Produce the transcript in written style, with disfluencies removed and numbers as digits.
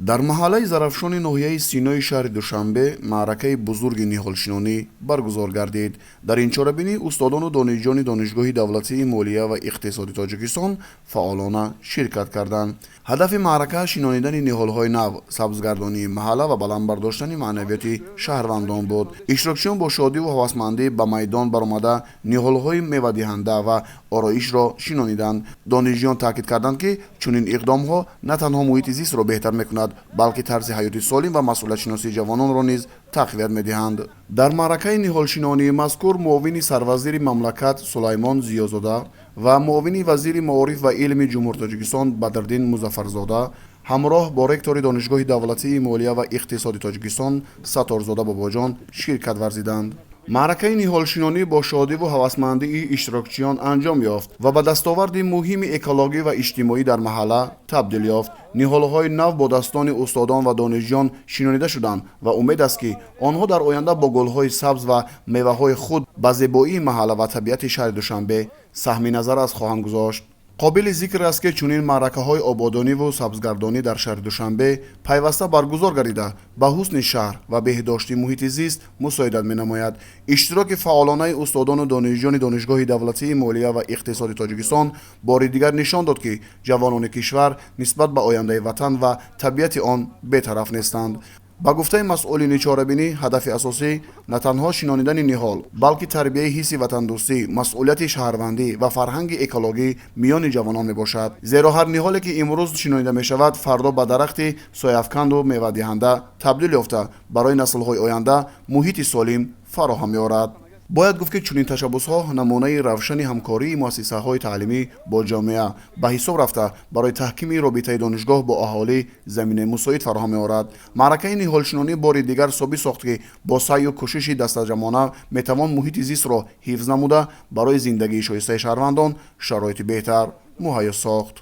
Дар маҳаллаи Зарафшони ноҳияи Синои шаҳри Душанбе маъракаи бузурги ниҳолшинонӣ баргузор гардид. Дар ин чорабинӣ устодону донишҷӯёни Донишгоҳи давлатии молия ва иқтисоди Тоҷикистон фаъолона ширкат карданд. Ҳадафи маърака шинонидани ниҳолҳои нав, сабзгардонии маҳалла ва баланд бардоштани маънавиёти шаҳрвандон буд. Иштирокчиён бо шодиву ҳавасмандӣ ба майдон баромада, ниҳолҳои мевадиҳанда ва ороишро шинониданд. Донишҷӯён таъкид карданд, ки чунин иқдомҳо на танҳо муҳити зистро беҳтар мекунад, балки тарзи ҳаёти солим ва масъулиятшиносии ҷавононро низ тақвият медиҳанд. Дар маъракаи ниҳолшинонии мазкур муовини сарвазири мамлакат Сулаймон Зиёзода ва муовини вазири маориф ва илми Ҷумҳури Тоҷикистон Бадриддин Музаффарзода ҳамроҳ бо ректори Донишгоҳи давлатии молия ва иқтисоди Тоҷикистон Сатторзода Бобоҷон ширкат варзиданд. Маъракаи ниҳолшинонӣ бо шодиву ҳавасмандии иштирокчиён анҷом ёфт ва ба дастоварди муҳими экологӣ ва иҷтимоӣ дар маҳалла табдил ёфт. Ниҳолҳои нав бо дастони устодон ва донишҷӯён шинонида шуданд ва умед аст, ки онҳо дар оянда бо гулҳои сабз ва меваҳои худ ба зебоии маҳалла ва табиати шаҳри Душанбе саҳми назаррас хоҳанд гузошт. Қобили зикр аст, ки чунин маъракаҳои ободониву сабзгардонӣ дар шаҳри Душанбе пайваста баргузор гардида, ба ҳусни шаҳр ва беҳдошти муҳити зист мусоидат менамояд. Иштироки фаъолонаи устодону донишҷӯёни Донишгоҳи давлатии молия ва иқтисоди Тоҷикистон бори дигар нишон дод, ки ҷавонони кишвар нисбат ба ояндаи ватан ва табиати он бетараф нестанд. Ба гуфтаи масъулини чорабинӣ, ҳадафи асосӣ на танҳо шинонидани ниҳол, балки тарбияи ҳисси ватандӯстӣ, масъулияти шаҳрвандӣ ва фарҳанги экологӣ миёни ҷавонон мебошад, зеро ҳар ниҳоле, ки имрӯз шинонида мешавад, фардо ба дарахти сояафканду мевадиҳанда табдил ёфта, барои наслҳои оянда муҳити солим фароҳам меорад. Бояд гуфт, ки чунин ташаббусҳо намунаи равшани ҳамкории муассисаҳои таълимӣ бо ҷомеа ба ҳисоб рафта, барои таҳкими робитаи донишгоҳ бо аҳолӣ заминаи мусоид фароҳам меорад. Маъракаи ниҳолшинонӣ бори дигар собит сохт, ки бо саъю кӯшиши дастаҷамъона метавон муҳити зистро ҳифз намуда, барои зиндагии шоистаи шаҳрвандон шароити беҳтар муҳайё сохт.